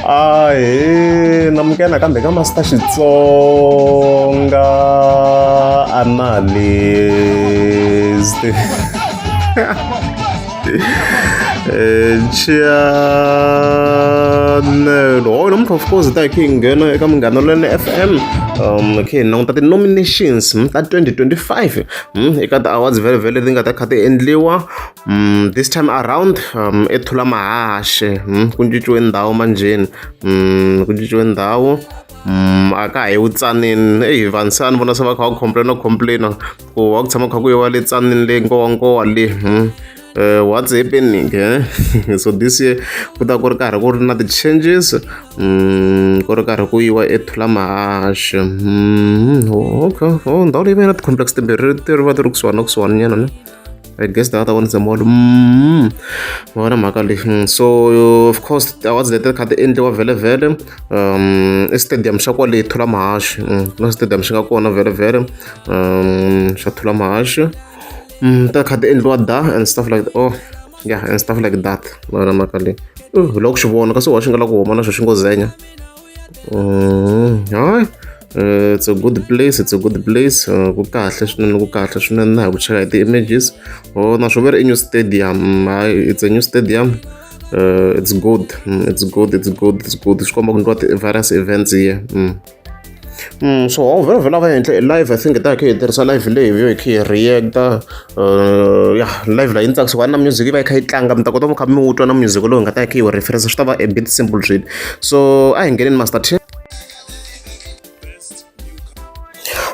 Ahee namukela nakambe ka Master Xitsonga Analyst channel hoyi namuntlha of course hi ta hi kha hi nghena eka Munghana Lonene F_M khe hi languta ti-nominations ta 2025 eka ti-awards vhele vhele leti nga ta kha ti endliwa this time around i Thula Mahashe ku cinciwe ndhawu manjheni ku cinciwe ndhawu a ka ha yiwi Tzaneen eyi vanhu se a ni vona se va kha va complain no complain ku wa ku tshama kha ku yiwa le Tzaneen le Nkowankowa le what's happening so this year ku ta ku ri karhi ku ri na ti-changes ku ri karhi ku yiwa eThula Mahashe okay oh ndhawu leyi va yi na ti-complex timbirhi ti ri va ti ri kusuhani na kusuhani nyana ne. I guess the other one is a mall. Ma vona mhaka leyi so of course awards leti kha ti endliwa vhele vhele i stadium xa kwale Thula Mahaxi ku na stadium xi nga kona vhele vhele xa Thula Mahaxi ta kha ti endliwa da and stuff like that. Oh yeah and stuff like that ma vona mhaka leyi hi loko xi vona kasi wa xi nga la ku huma na xo xi ngo zenya. Hayi it's a good place it's a good place ku kahle swinene ku kahle swinene na hi ku cheka hi ti-images oh naswo ve ri i new stadium hayi it's a new stadium it's good it's good it's good it's good swi komba ku endliwa ti-various events here. So ho vhela vhela va henhla live I think hi ta hi kha hi tirhisa live leyi hi kha hi react-a ya live la yi ni tsakisa ku va na music yi va yi kha yi tlanga mi ta kota ku kha mi wu twa na music lowu hi nga ta yi kha yi wu reference swi ta va a bit simple swilo so a hi ngheneni Master T.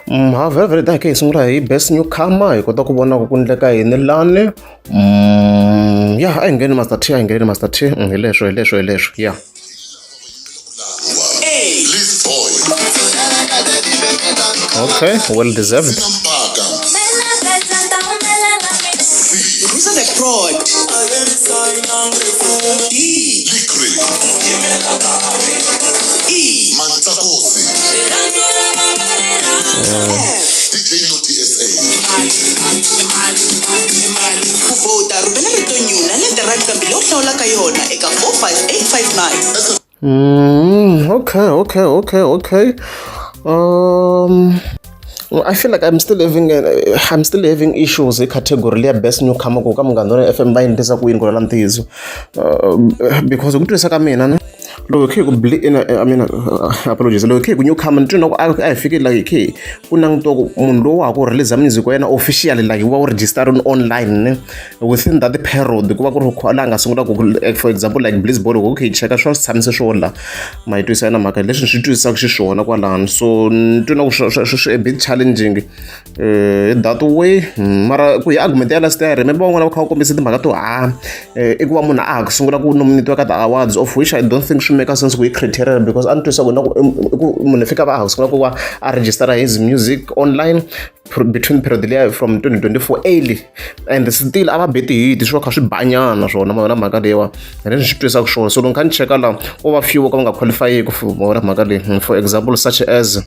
Ha vhela vhela hi ta hi kha hi sungula hi best newcomer hi kota ku vona ku ku endleka yini lani ya a hi ngheni Master T a hi ngheni Master T hi leswo hi leswo hi leswo ya. Okay, well deserved. Ku vhota rhumela rito new na letere ra nqambi leyi u hlawulaka yona eka 45859. Okay, okay, okay, okay. I feel like I'm still having issues hi category leya best newcomer ku ka Munghana Lonene F_M va yi endlisa ku yini ku lwela ntiyiso because hi ku twisisa ka mina ne loko hi kha hi ku I mean apologies loko hi kha hi ku newcomer ni twi na ku a hi fiki like hi kha hi ku langutiwa ku munhu lowu wa ha ku release music wa yena officially like wa wu register online ne within that period ku va ku ri laha nga sungula ku for example like Bliss Boy loko u kha hi cheka swa swi tshamise swona la ma yi twisisa na mhaka leswi ni swi twisisaka xiswona kwalano so ni twi na ku swi a bit challenging that way mara ku hi argument ya last year remember van'wana va kha va kombisa timhaka to ha i ku va munhu a ha ku sungula ku nominatiwa ka ti-awards of which I don't think swi make sense ku yi criteria because a ni twisa ku na ku ku munhu fika va a ha ku sungula ku va a register his music online between period liya from 2024 early and still a va be ti-hit swi va kha swi banyana swona ma vona mhaka leyiwa hi leswi swi twisaka swona so loko ni kha ni cheka la ko va few ka va nga qualifyeki ma vona mhaka leyi for example such as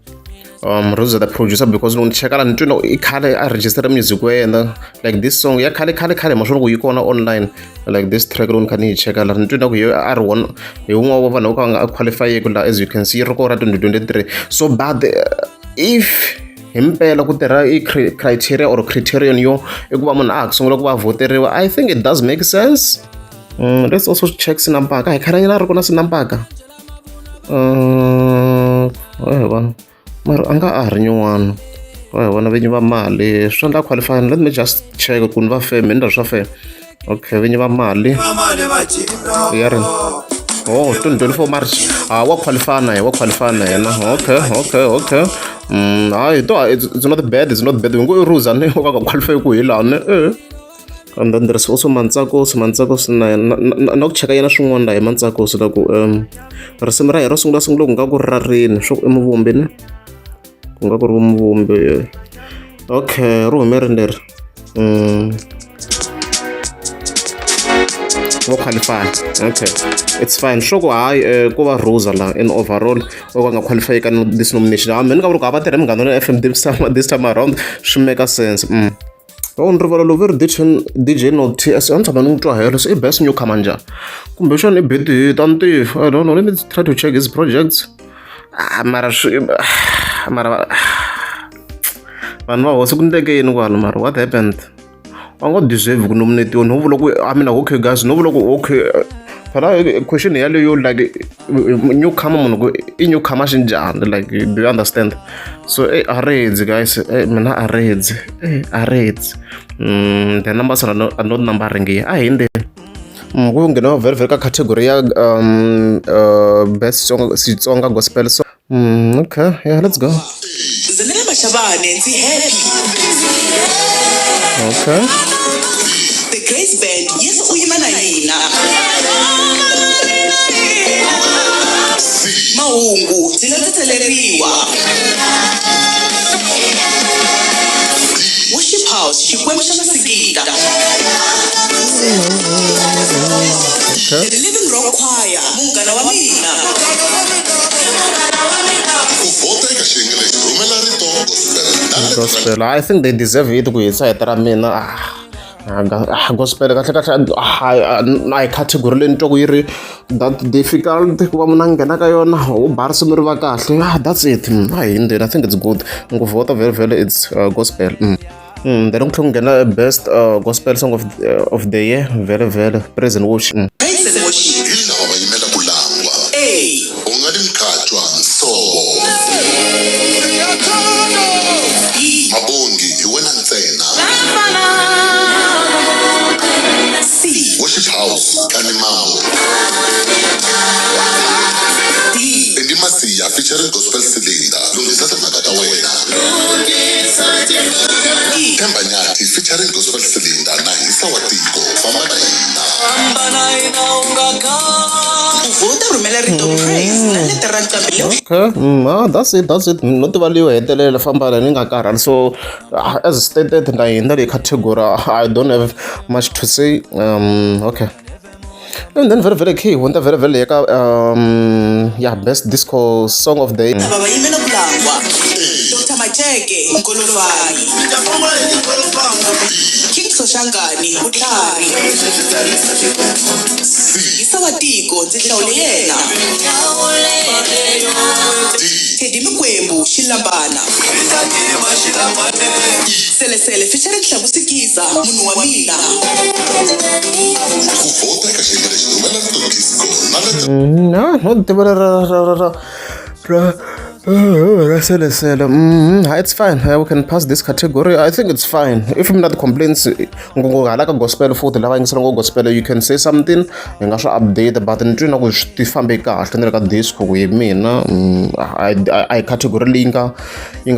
Rosa the producer because loko ni cheka la ni twi i khale a register music wa yena like this song ya khale khale khale ma swona ku yi kona online like this track loko ni kha ni yi cheka la ni twi na ku a ri one hi wun'we wa vanhu vo ka va nga qualifyeki la as you can see yi ri kona 2023 so but if himpela ku tirha i criteria or criterion yo i ku va munhu a ha ku sungula ku va voteriwa I think it does make sense. Let's also check Sinampaka hi khale nyana a ri kona Sinampaka vona mara a nga a ha ri nyuwana wa hi vona vinyi va mali swi endla qualify let me just check ku ni va fair mi ni swa fair okay vinyi va mali ya ri oh 2024 March ah wa qualify na wa qualify na yena okay okay okay hayi to it's not bad it's not bad ngo i ruza ne wa ka qualify ku hi lani eh and then there's also Mantsakosi Mantsakosi na na ku cheka yena swin'wana la hi Mantsakosi la ku risimu ra yena ro sungula sungula ku nga ku ri ra rini swa ku i muvumbi ne ku nga ku ri muvumbi okay ri hume rini leri vo qualify okay it's fine swo ku hayi ku va Rosa la in overall o ka nga qualify ka this nomination hambi ni nga vuli ku a va tirhe Munghana Lonene F_M this time around swi make sense. Oh, ni rivala loko ri DJ No TS a ni tshama ni n'wi twa helo se i best newcomer njhani kumbexana i bet hit a ni tivi. I don't know, let me try to check his projects. Ah, mara swi mara vanhu va hosi ku ndleke yini kwala mara what happened? A nga deserve ku nominate-iwa no vula ku I mean, okay guys, no vula ku okay phela question yaleyo like newcomer munhu ku i newcomer xinjhani, like do you understand? So a redzi guys, mina a redzi, a redzi. The numbers are not numbering here. A hi ndzeni ku nghena very very ka category ya best Xitsonga gospel song. Okay, yeah, let's go. Zanele Mashabane, ndzi happy. Okay. The Grace Band, Yesu u yima na hina. Mahungu ndzi nga tsetseleriwa. Worship House, Xikwembu xa Masigita. Okay. The Living Rock Choir, Munghana wa mina. Ku vhota eka xiyenge lexi, rhumela rito gospel na letere. Gospel, I think they deserve it ku hi sayiti ra mina. Ah, gospel kahle kahle a hi category leyi ni twaku yi ri that difficult ku va munhu a nghena ka yona u ba risimu ri va kahle. Ah, that's it. A hi ndzeni, I think it's good ku vhota very very it's gospel. Then ku tlhela ku nghena best gospel song of the year, very very praise and worship. Praise and Worship. Hi lava va yimela ku langwa. A. U nga ri mkhatshwa nsovo. B. Mabongi hi wena ntsena. C. Worship House Kani Mambo. D. Andy Masiya featuring Gospel Cylinder, lunghisa timhaka ta wena. E. Themba Nyathi featuring Gospel Cylinder na Hisa wa Tiko, famba na hina. Ku vhota rhumela rito praise na letere ra nqambi leyi. Okay, ah, that's it, that's it. No tiva leyo hetelela famba la ni nga karhali. So as stated na hina leyi category, I don't have much to say. Okay. And then very very key, hundza very very eka yeah, best disco song of the year. Lava va yimela ku langwa. Dr Macheke, Nkolovani. King Soshangani, Vutlhari. Hisa wa Tiko, ndzi hlawule yena. Teddy Mikwembu, Xilambana. Selesele featuring Hlavusikiza, Munhu wa mina. Ku vhota eka xiyenge lexi, rhumela rito disco na letere. No, no tiva ra ra ra ra ra ra selesele. It's fine. We can pass this category. I think it's fine. If mi na ti-complaints ngopfu hala ka gospel futhi lava yingisela ngo gospel, you can say something, hi nga swi update, but ni twi na ku swi ti fambe kahle ni le ka disco ku hi mina a hi category leyi nga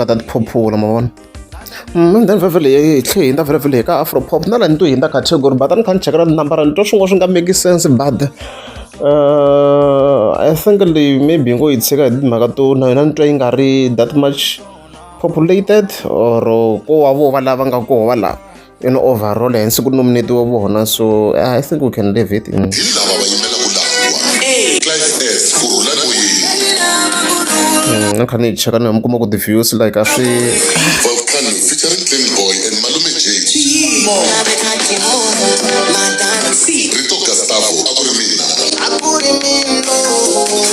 ta tiphophula ma vona. And then vhele hi tlhe hi hindza vhele vhele hi ka afro pop na la ni twi hindza category, but a ni kha ni chekela tinambara ni twa swin'wana swi nga make sense, but I think leyi maybe hi ngo yi tshika hi timhaka to na yona ni twa yi nga ri that much populated or ko wa vo va lava nga koho va lava in overall hensi ku nominate-iwa vona, so I think we can leave it. Hi lava va yimela ku langwa. A. Clive S ku rhula moyeni. Ni kha ni yi cheka ni mi kuma ku ti-views like a swi Volcano featuring Clean Boy and Malume J. Swiyimo. C. Rito Gustavo, a ku ri mina.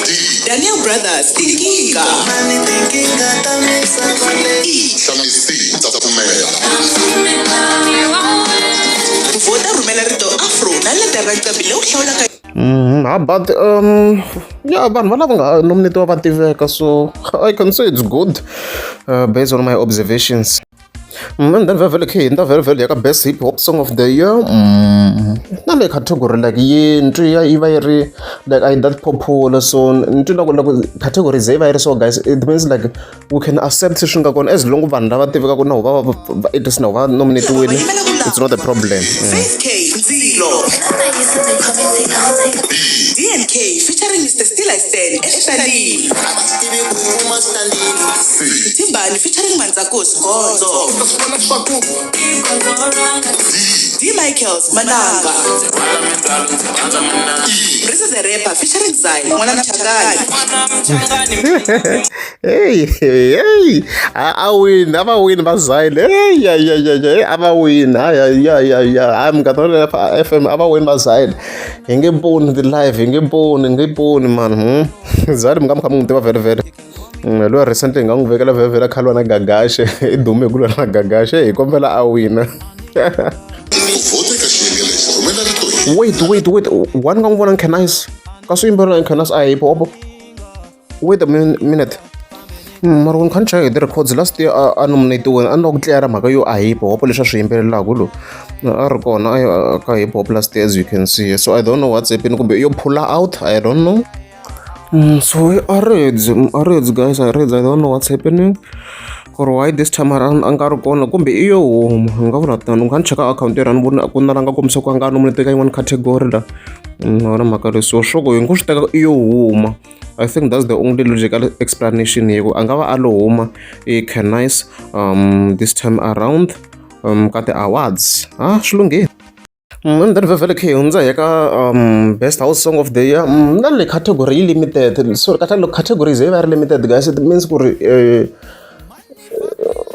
D. Daniel Brothers, Tinkinga. E. Hlamisi ndza pfumela. Ku vhota rhumela rito afro na letere ra nqambi leyi u hlawulaka. Ah, but yeah, vanhu va lava nga nominate-iwa va tiveka, so I can say it's good based on my observations. And then vhele khe hindza vhele vhele ka best hip hop song of the year. Na le category like yi ntwi ya yi va yi ri like a yi that popular, so ni twi loko loko category ze yi va yi ri so guys, it means like we can accept swi nga kona as long vanhu lava tivekaka na va va it is na va nominate-iwile, it's not a problem. Faith K, Ndzilo. DNK featuring Mr Still I Stand, Estalini. C. Timbani featuring Manzakos, Gonzo. D Michaels, Mananga. Rizzo the Rapper featuring Zai, Mwana Mchangani. Hey, hey, a win, a va win va Zayile. Hey, ya ya ya ya, a va win. Ya ya ya ya. Hayi Munghana Lonene FM a va win va Zayile. Hi nge poni ti-live, hi nge poni, hi nge poni man. Zayile mi nga mi kha mi n'wi tiva vhele vhele. Loyi recently hi nga n'wi vekela vhele vhele a kha lwa na Gagashe, i dume hi ku lwa na Gagashe, hi kombela a wina. Wait, wait, wait. One nga n'wi vona Nkhenise. Ka swi yimbelela Nkhenise a hip hop. Wait a minute. Mara ni kha ni cheka hi ti-records last year a nominate-iwini a ni lava ku tlilara mhaka yo a hip hop leswi a swi yimbelelaka lo a ri kona a ka hip hop last year as you can see, so I don't know what's happening kumbe yo pull out, I don't know. So a redzi guys, a redzi, I don't know what's happening or why this time around a nga ri kona kumbe i yo huma, hi nga vula tano. Ni kha ni cheka akhawunti ya ni vona ku na la nga kombisa ku a nga nominate ka yin'wana category la na mhaka leswi, so swo ku hi ngo swi teka i yo huma. I think that's the only logical explanation hi ku a nga va a lo huma i Canice this time around ka ti-awards. Ah, swi lunghile. And then vhele khe hi hundza hi ka best house song of the year. Na le category yi limited, sorry, ka loko category ze yi va ri limited guys, it means ku ri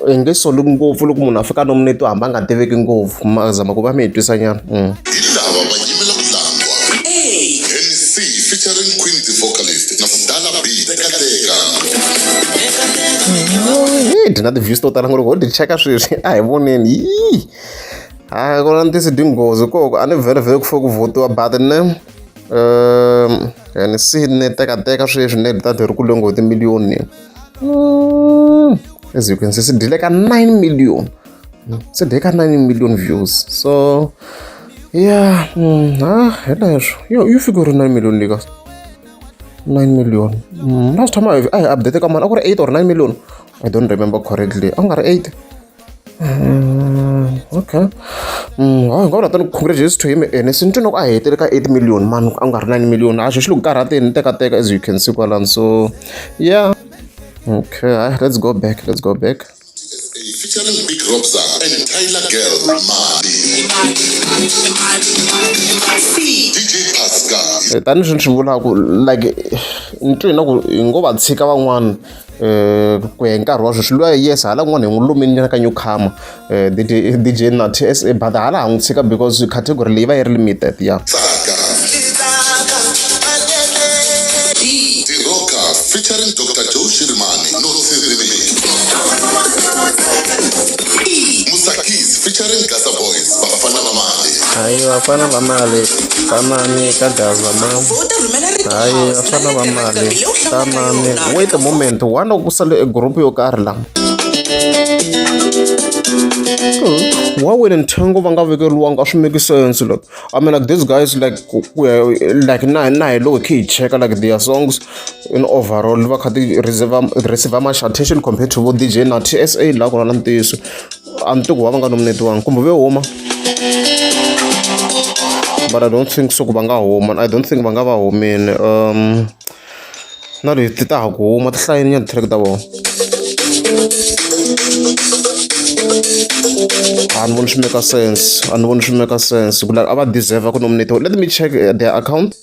hi nge soli ngopfu loko munhu a fika nominate hambi a nga tiveki ngopfu, ma zama ku va mi hi twisa nyana. Hi lava va yimela ku langwa. A. NC featuring Queen the vocalist na Mdala B Teka Teka. Hi dyi na ti-views to tala ngopfu, ho ti cheka sweswi, a hi voneni. Yii hayi, ku na ntisi dyi nghozi koko a ni vhele vhele ku fike ku votiwa, but ne and si ne teka teka sweswi ne ta ri kule nghozi timiliyoni. As you can see, se dyile ka 9 million, se dye ka 9 million views, so yeah. Ah, hi leswo yo yi fike ri 9 million leyi ka 9 million. Last time a hi update ka mani a ku ri 8 or 9 million, I don't remember correctly, a ku nga ri 8. Okay, hayi, nga vula tani, congratulations to him. Ene se ni twi loko a hetele ka 8 million man, a nga ri 9 million, a xo xi le ku karhateni tekateka as you can see kwalano, so yeah. Okay, hayi, let's go back, let's go back. Featuring Big Robza and Tyler Girl Mali. C. DJ Pascal. Tanihi leswi ni swi vulaka, like ni twi na ku hi ngo va tshika van'wana ku ya hi nkarhi wa sweswi luya, yes, hala kun'wana hi n'wi lumini nyana ka newcomer, DJ na TSA, but hala ha n'wi tshika because category leyi va yi ri limited, yeah. Tsaka. D. D-Rocker featuring Dr. Joe Shirimani no Sirimi. E. Musakis featuring Gaza Boys Bafana Bamali. Hayi, vafana va mali, tanani ka Gaza ma. Vota, rhumela rito Hayi, house vafana na va letara mali, nqambi leyi u hlawulaka tanani. yona. Wait a moment, one ku sale e group yo karhi la wa wena nthengo va nga vekeriwanga, a swi make sense. Like, I mean, like these guys, like ku ya like na hi loko hi kha hi cheka like their songs in overall va kha ti receive much attention compared to vo DJ na TSA laha ku na ntiyiso a ni tivi ku va va nga nominatiwanga kumbe ve huma, but I don't think so ku va nga huma. I don't think va nga va humini. Na leti ta ha ku huma ti hlayini nyana ti-track ta vona, a ni voni swi make sense, a ni voni swi make sense ku like a va deserve ku nominate. Let me check their account.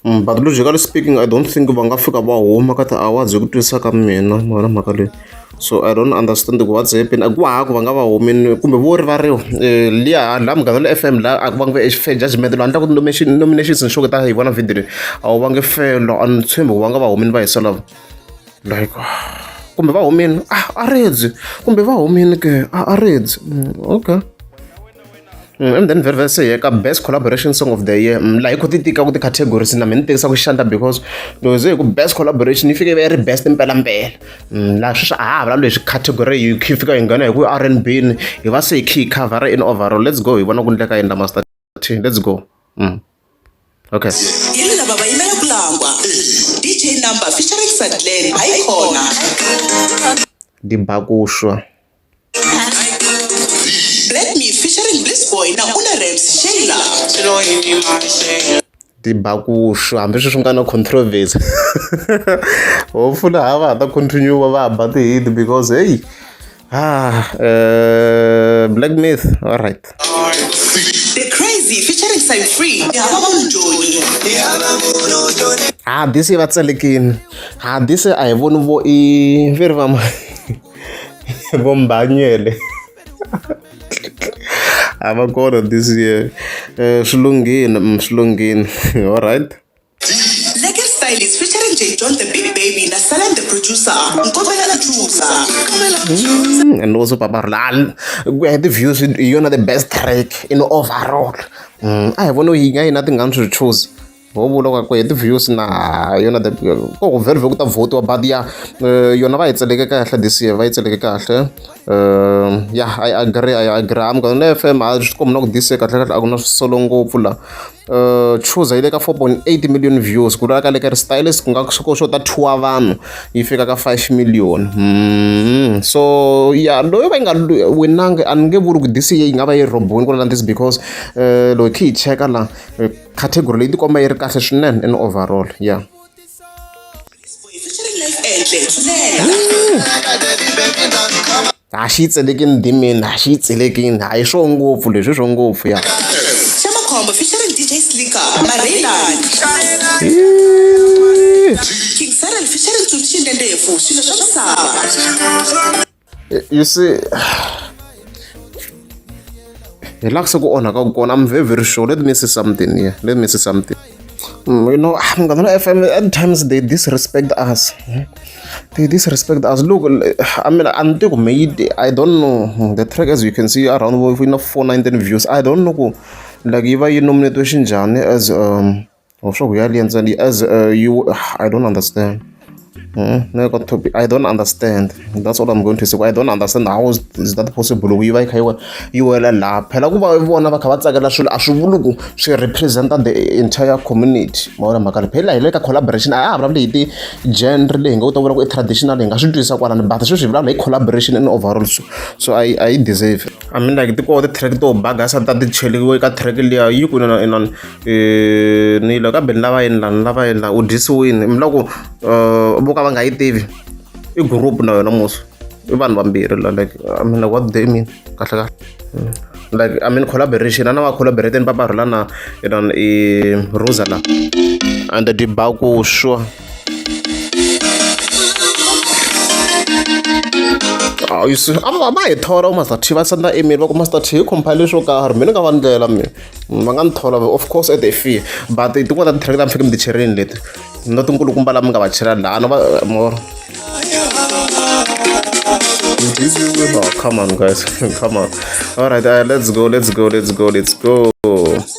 But logically speaking, I don't think va nga fika va huma ka ti-awards hi ku twisisa ka mina mhaka mhaka leyi, so I don't understand ku what's happen. Ku hava ku va nga va humini kumbe vo rivariwa liya laha Munghana FM laha a ku va nge fair judgment lowu handle ku nominations ni xoketa hi vona video leyi a wu va nge fair lo, a ni tshembi ku va nga va humini va hisa lava like kumbe va humini ah a redzi kumbe va humini ke a redzi. Okay. And then very very se ka best collaboration song of the year. Laha hi kho ti tika ku ti-categories na mina ni tekisa ku xandla because loko ze hi ku best collaboration yi fike yi va yi ri best mpelampela. Laha sweswi a ha ha vulavuli hi swi category hi khe fika hi nghena hi ku R&B ni hi va se hi khe hi khavhara in overall. Let's go hi vona ku ndleka yini la Master T. Let's go. Okay. Hi lava va yimela ku langwa. DJ Number featuring Sadlen hayi khona. Dibakushwa. Black Me featuring Bliss Boy na Una Rams Sheila. Tibakushwa hambi sweswi nga na controversy, hopefully ha va ha ta continue va ba ti-hit because hey, ah, Black Myth, all right. The Crazy featuring Sign Free. Hava munhu Joni. Ha this va tsalekini. Ha this a hi voni vo i ve ri va vo mbanyele. A va kona this year. Swi lunghini, swi lunghini. Alright. Lekker Stylist featuring J John the Big Baby na Salan the producer. Nkombela Chuza. And also Papa Rulani ku ya hi ti-views hi yona the best track in overall. A hi voni yi nga yi na tingani swi choose. Ho vula ku hi ti-views na yona the ko ku vhele ku ta votiwa but ya yona va yi tsaleke kahle this year va yi tsaleke kahle. Yeah, I agree, I agree. I'm gonna FM a swi kombi na ku this year kahle kahle a ku na swisolo ngopfu la. Chuza yi le ka 4.8 million views ku vula ka le ka ri stylist ku nga ku xota 2 wa vanhu yi fika ka 5 million. So yeah, loyi va yi nga winangi a ni nge vuli ku this year yi nga va yi rhobiwini ku la this because loko hi kha hi cheka la category leyi tikomba yi ri kahle swinene in overall. Yeah. Featuring Life Enhle. Tshulela. Ha xi yi tselekini dimini, ha xi yi tselekini, a hi swo ngopfu leswi swo ngopfu ya. Shamakhombo featuring DJ Slicker. Marelan. King Cyril featuring Tsundzuxi Ndendefu. Swilo swa misava. You see, hi la se ku onhaka kona. I'm very very sure. Let me see something here. Let me see something. You know, Munghana FM at times they disrespect us. They disrespect us. Look, I mean, a ni tivi ku maybe I don't know the track, as you can see, around we na 419 views. I don't know ku like yi va yi nominate xinjhani as swa ku ya liya ntsena as you. I don't understand. No, got to be, I don't understand. That's all I'm going to say. I don't understand how is that possible. Yi va yi kha yi wela laha phela ku va vona va kha va tsakela swilo a swi vuli ku swi representa the entire community. Ma vona mhaka leyi phela hi le ka collaboration a ha vulavuli hi ti-genre leyi hi nga ta vula ku i traditional hi nga swi twisisa kwalani but sweswi hi vulavula hi collaboration in overall, so I deserve. I mean, like ti koho ti-track to bagasa ta ti cheliwe ka track liya yi ku inana inana ni la kambe ni lava yini la ni lava yini la u dyisiwini mi la ku vo ka va nga yi tivi i group na yona musi i vanhu vambirhi la like I mean, like, what do they mean kahle kahle like I mean collaboration a na va collaborate ni Papa Rhulani na inana i Rosa la and the Dibakuswa. You see, a va hi thola Master T va senda email va ku Master T hi compile swo karhi mina ni nga va ndlela mina va nga ni thola of course at a fee but tin'wana ta ti-track ta mi fike mi ti cherini leti no tinkulukumba lama mi nga va chela laha no va more. Oh, come on guys, come on. All right, let's go, let's go, let's go, let's go.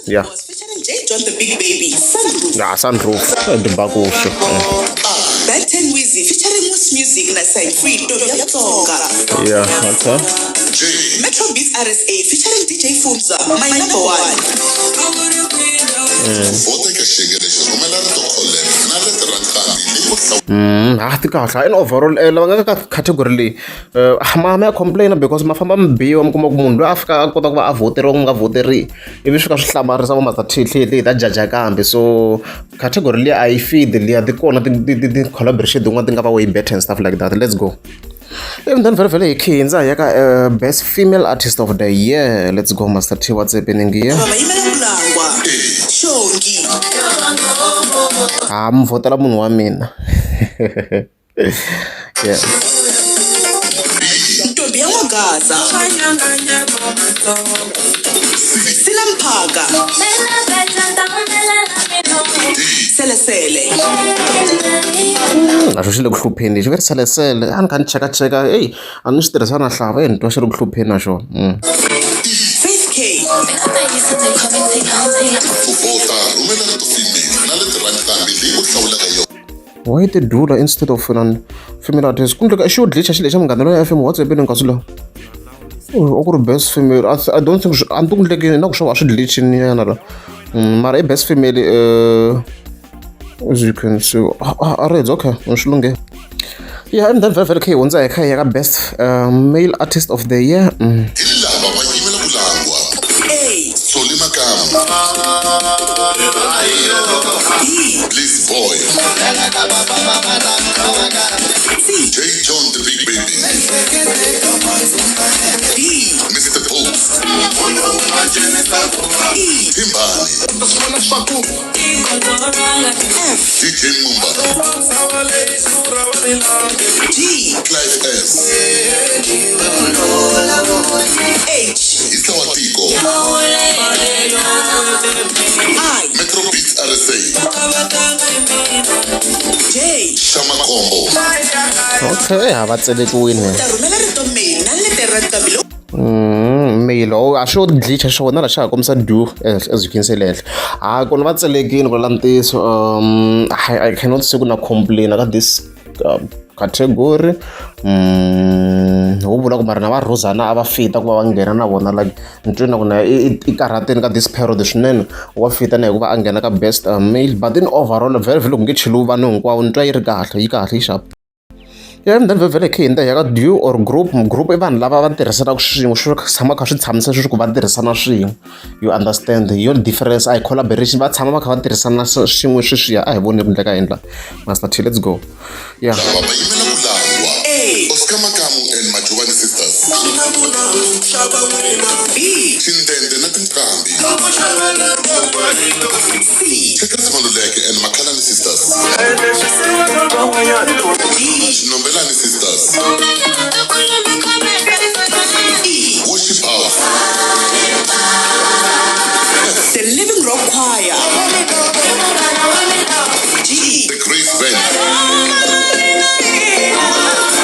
Yeah. Featuring J John the Big Baby. Sunroof. Yeah, sunroof. Dibakusho. Ben 10 Wheezy featuring Moose Music na Sign Free Ntombi ya Tsonga. Yeah, okay. Metro Beats RSA featuring DJ Fumza. My number one. Vhota eka xiyenge lexi rhumela rito collab na leti ra nqambi leyi u hlawulaka. Ha ti kahle in overall lava nga ka category leyi ma ya complain because ma famba mi biwa mi kuma ku munhu loyi a fika a kota ku va a voteriwa ku nga voteriwi ivi swi fika swi hlamarisa vo Master T tlhe hi ta jaja kambe so category liya a yi feed liya ti kona ti collaboration tin'wana ti nga va way better and stuff like that. Let's go. Even then, vhele vhele hi khindza hi ya ka best female artist of the year. Let's go, Master T. What's happening here? Va yimela ku langwa. Xongi. Ha mi vhotela munhu wa mina. Yeah. Ntombi ya N'wagaza. Sila Mphaka. Selesele. Na xo xi le ku hlupheni lexi ve ri selesele a ni kha ni chekacheka eyi a ni swi tirhisa na hlava e ni twa xi ri ku hlupheni na xona. Faith K. Ku vhota rhumela rito female na leti ra nqambi leyi u hlawulaka yona. Why ti dula instead of female artist ku ndleka xo glitcha xi lexa Munghana loyi FM what's happening kasi la a ku ri best female I don't think a ni ti ku ndlekini na ku swa a swi glitchini yana la mara i best female as you can see a ri okay swi lunghe. Yeah, and then vhele kha hi hundza hi kha hi ya ka best male artist of the year. Hi lava va yimela ku langwa. A. Solly Makamu. B. Bliss Boy. C. J John the Big Baby. D. Mr Post. E. Timbani. F. DJ Mumba. G. Clive S. H. Hisa wa tiko. I. Metro Beats RSA. J. Shama Kombo. Okay, a va tselekiwini. Ta rhumela rito mail na letere ra nqambi lowu Mail oh, a swo glitcha xona la xa ha kombisa do as you can see le henhla ha kona va tselekini ku la ntiyiso. I cannot say ku na complain ka this category. Ho vula ku mara na va Rosana a va fita ku va va nghena na vona, like ni twe na ku na i karhateni ka this period swinene, wa fita na hikuva a nghena ka best male. But in overall, vhele vhele ku nge cheliwi vanhu hinkwavo, ni twa yi ri kahle, yi kahle, yi sharp. Ya, and then vhele khe hi ya ka duo or group. Group i vanhu lava va tirhisanaka swin'we, swi tshama kha swi tshamisa sweswi ku va tirhisana swin'we, you understand? Hi yona difference, a hi collaboration, va tshama va kha va tirhisana swin'we sweswiya. A hi voni ku ndleka endla Master T, let's go, yeah. Lava va yimela ku langwa. A. Oscar Makamu and Majubani Sisters. B. Xindende na tinqambi. C. Checkers Maluleke and Makhalani Sisters. D. Xinombelani Sisters. E. Worship House. The Living Rock Choir. G. The Grace Band.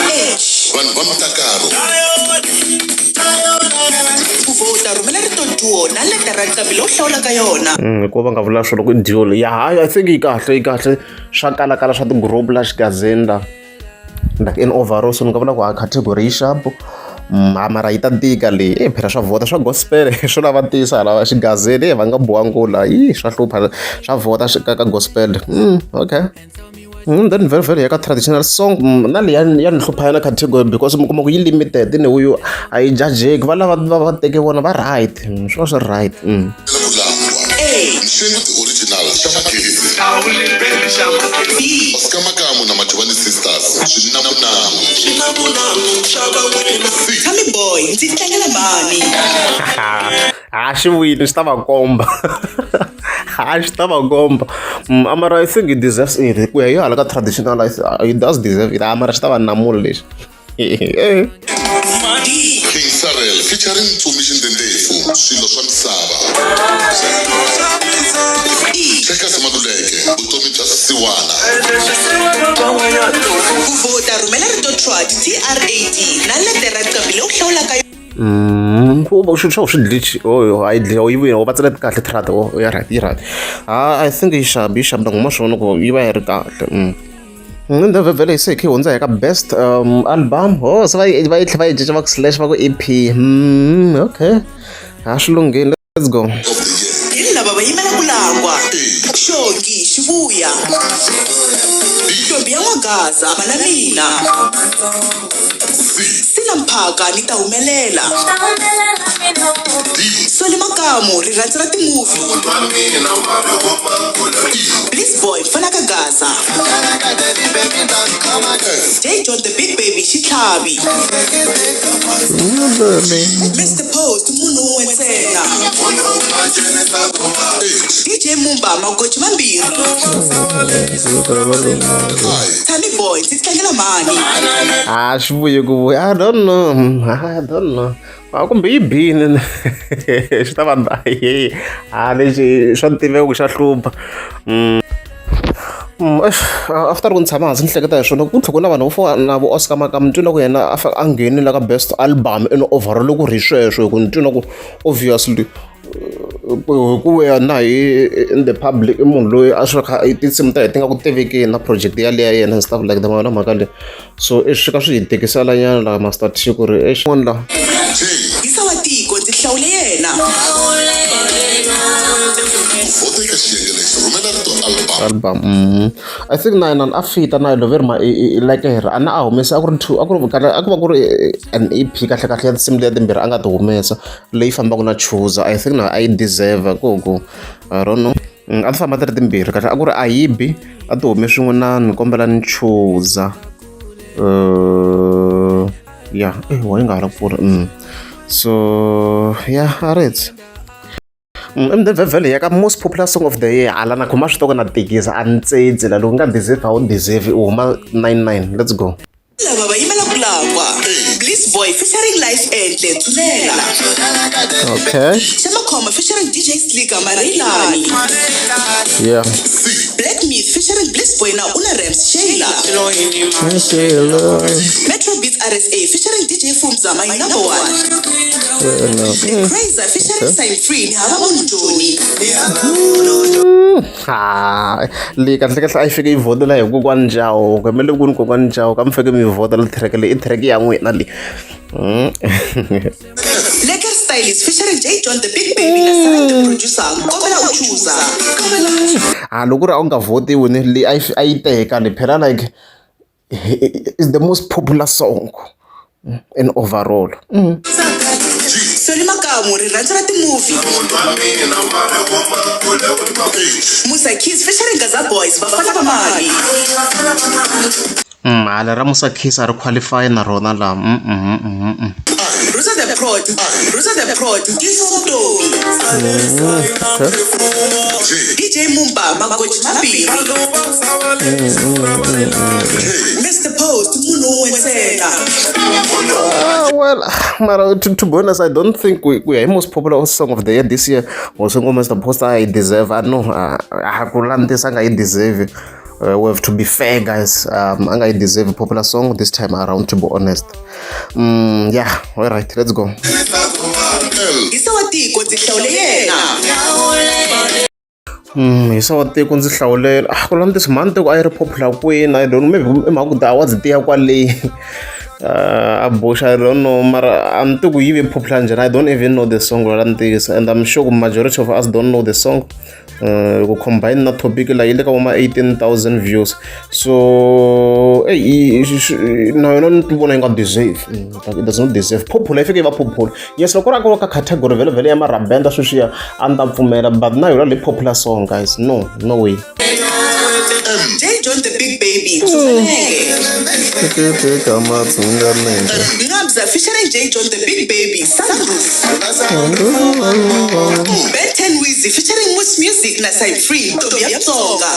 H. Vanhu va Mutakaro. Ku vhota, rhumela rito duo na letere ra nqambi lowu hlawulaka yona. Hikuva va nga vula swona ku duo leyi ya hayi, I think yi kahle, yi kahle. Swa kalakala swa ti-group la xigazeni la, like in overall, so ni nga vula ku ha category yi sharp. Ha mara yi ta tika leyi e phela swa vhota swa gospel swo lava tisa hala xigazeni e va nga boha ngula yi swa hlupha swa vhota ka gospel. Okay. Then very very ya ka traditional song, na leyi ya ni hlupha yana category because mi kuma ku yi limited ni uyu a yi judgeki, va lava va va teke vona va right. Swi va swi ri right. Ku langwa. A. Mxengu the original Xamagezi. B. Oscar Makamu na Majubani Sisters. Swinamunamu. C. Tommy Boy, ndzi tlangela mani. Ha xi vuyile, xi ta va komba, ha xi ta va komba. Mara I think he deserves it ku ya hi hala ka traditional. He does deserve it. Ah, mara xi ta va namula lexi. D. King Sarel featuring Ntsumi Xindendefu. Swilo swa misava. E. Checkers Maluleke. Vutomi bya swisiwana. Ku vhota, rhumela rito trad, TRAD, na letere ra nqambi lowu hlawulaka. Swi swo swi glitch oh, a yi dliwa yi vuya va tsale kahle trad. Oh, ya right, yi right. Ah, I think yi sharp, yi sharp na ngoma swona ku yi va yi ri kahle. And then vhele se hi khe hi hundza hi ka best album. Oh, se va yi va yi tlhela va yi cinca va ku slash va ku EP. Okay, ha swi lunghile, let's go. Of the year. Hi lava va yimela ku langwa. A. Xongi Xivuya. B. Ntombi ya N'wagaza, mana mina. C. Sila Mphaka, ni ta humelela. D. Soli Makamu, rirhandzu ra timovie. E. Bliss Boy, mfana ka Gaza. F. J John the Big Baby Xitlhavi. Mr Post, munhu wun'we ntsena. H. DJ Mumba, magoji mambirhi. I. Tommy Boy, ndzi tlangela mani. A swi vuye ku vuya, I don't know, I don't know. A kumbe yi bini swi ta va a lexi swa tiveka ku xa hlupha. Eish, after loko ni tshama hansi ni hleketa hi swona, ku tlhela ku na vanhu vo fana na vo Oscar Makamu, ni twi na ku yena a a nghenile ka best album in overall. Loko ri hi sweswo hi ku ni twi na ku obviously hi ku ya na hi in the public i munhu loyi a swi kha tinsimu ta yena ti nga ku tivekeni na project yaleyo ya yena and stuff like that, ma vona mhaka leyi. So i swi ka swi hi tikisela nyana laha Master T ku ri exi la. J. Hisa wa tiko, ndzi hlawule yena. Ku vhota eka xiyenge lexi, rhumela rito album. Album. I think na yena a fita na yilo veri ma like hi a na a humesa a ku ri two, a ku ri kahle, a ku va ku ri an EP kahle kahle ya tinsimu letiya timbirhi a nga ti humesa leyi fambaka na Chuza. I think na a yi deserve ku I don't know. A ti famba ti ri timbirhi kahle, a ku ri ayibi a ti hume swin'we na ni kombela ni chuza. Ya eh wa yi nga ha ri pfula. So yeah, a ri. And then vhele ya ka most popular song of the year, ala na khoma swi toko na tikisa a ntsedzi la loko nga deserve a wu deserve u huma 99. Let's go. Lava va yimela ku lakwa Bliss Boy featuring Life Enhle Tshunela. Okay. Xamakhoma featuring DJ Slicker Mareilani. Yeah. Black Myth featuring Bliss Boy na Una Rams Sheila. Metro Beats RSA featuring DJ Fumza My Number One. The Crazer featuring Sign Free ni hava munhu Joni. Ha, leyi kahle kahle a yi fike yi vhotela hi kokwani Chauke, mi le kwini kokwani Chauke, a mi fike mi vhotela track leyi, i track ya n'wina leyi. Lekker Stylist featuring J John the Big Baby na Sarah the Producer. Kombela u chuza. Ha, loko ku ri a wu nga vhotiwi ni leyi a yi teka leyi phela, like is the most popular song in overall. Soli Makamu rirhandzu ra timovie. Musa Keys featuring Gaza Boys Vafana va Mali. Hala ra Musa Keys a ri qualify na rona laha. Rosa the Prod, Rosa the Prod, Tiso Vutomi. DJ Mumba Magoji Mambirhi. Mr Post munhu wun'we ntsena. Ah, well, mara to be honest, I don't think we are most popular song of the year this year was Mr. Post I deserve. I know, a ku langutisa nga yi deserve. We have to be fair, guys. A nga yi deserve popular song this time around, to be honest. Yeah, all right, let's go. Hisa wa tiko ndzi hlawule yena. Hisa wa tiko ndzi hlawulela. Ah, ku langutisa mhani tiko a yi ri popular kwini? I don't know, maybe i mhaka ku ti-awards ti ya kwale. A boxa, I don't know, mara a ni tivi ku yi ve popular njhani. I don't even know the song la ntiyiso, and I'm sure ku majority of us don't know the song. Ku combine na topic la yi le ka vo ma 18,000 views, so ey, na yona ni vona yi nga deserve. It does not deserve popular. Yi fike yi va popular, yes, loko ri a ka category vhele vhele ya marabenda sweswiya a ni ta pfumela, but na yona leyi popular song, guys, no, no way. J John the Big Baby Tsusanenge. Ngabza featuring J John the Big Baby Sunroof. Ben 10 Wheezy featuring Moose Music na Side Free Ntombi ya Mutsonga.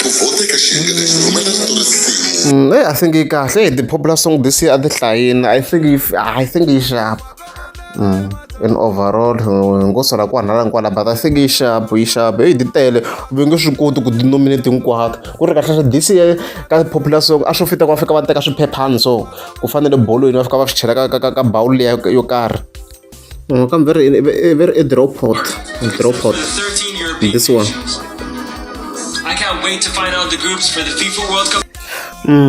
Ku vhota eka xiyenge lexi, rhumela rito risimu. I think yi kahle. Hey, the popular song this year a ti hlayini. I think yi sharp. In overall, ngo sola kwala na kwala, but I think yi sharp, yi sharp. Hey, ti tele, va nge swi koti ku ti nominate hinkwato. Ku ri kahle kahle this year ka popular song a swo fita ku va fika va teka swiphephani, so ku fanele bolweni va fika va swi chela ka bowl liya yo karhi. Kambe ve ri i dropot, dropot. 13 European This one. Nations. I can't wait to find out the groups for the FIFA World Cup.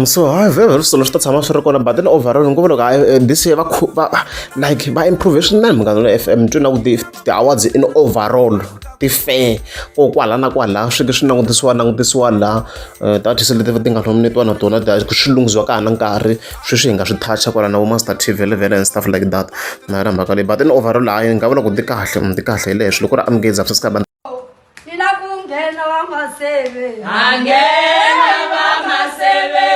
So hayi, very very swilo swi ta tshama swi ri kona, but then overall ngopfu loko this year va like va improve swinene Munghana Lonene FM, twi na ku ti-awards in overall ti fair ko kwala na kwala swi ke swi langutisiwa langutisiwa laha ti-artist leti ti nga nominatiwa na tona swi lunghisiwa ka ha na nkarhi sweswi hi nga swi toucha kwala na vo Master T vhele vhele and stuff like that na yona mhaka leyi, but in overall hayi, ni nga vula ku ti kahle, ti kahle hi leswi loko ri amukeza subscribe. Ni la ku nghena va maseve. Angena vamaseve,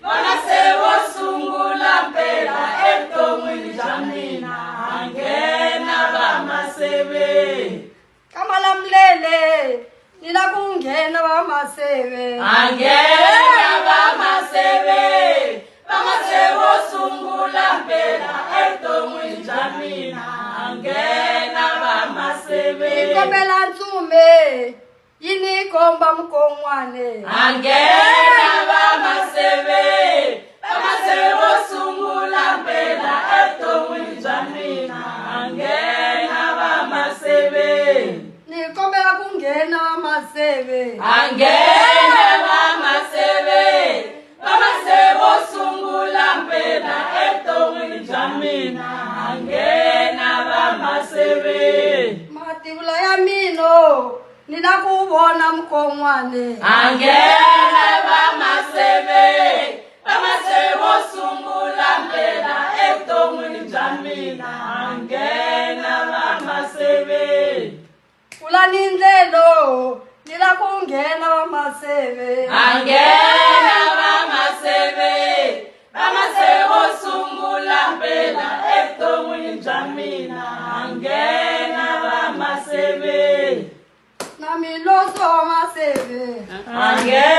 vamaseve vo sungula mpela evuton'wini bya mina. Angena vamaseve. Ka Malamulele ni la ku nghena va maseve. Angena vamaseve, vamaseve vo sungula mpela evuton'wini bya mina. Angena vamaseve. Ni kombela ntsume yi ni komba mukon'wane. Angena vamaseve, vamaseve vo sungula mpela evuton'wini bya mina. Angena vamaseve. Ni kombela ku nghena va maseve. Angena vamaseve, vamaseve vo sungula mpela evuton'wini bya mina. Angena vamaseve. Mativula ya mino ni la ku vona mukon'wane. Angena vamaseve, vamaseve vo sungula mpela evuton'wini bya mina. Angena vamaseve. Pfulani ndlelo ni la ku nghena va maseve. Angena vamaseve, vamaseve vo sungula mpela evuton'wini bya mina. Angena. Nghena.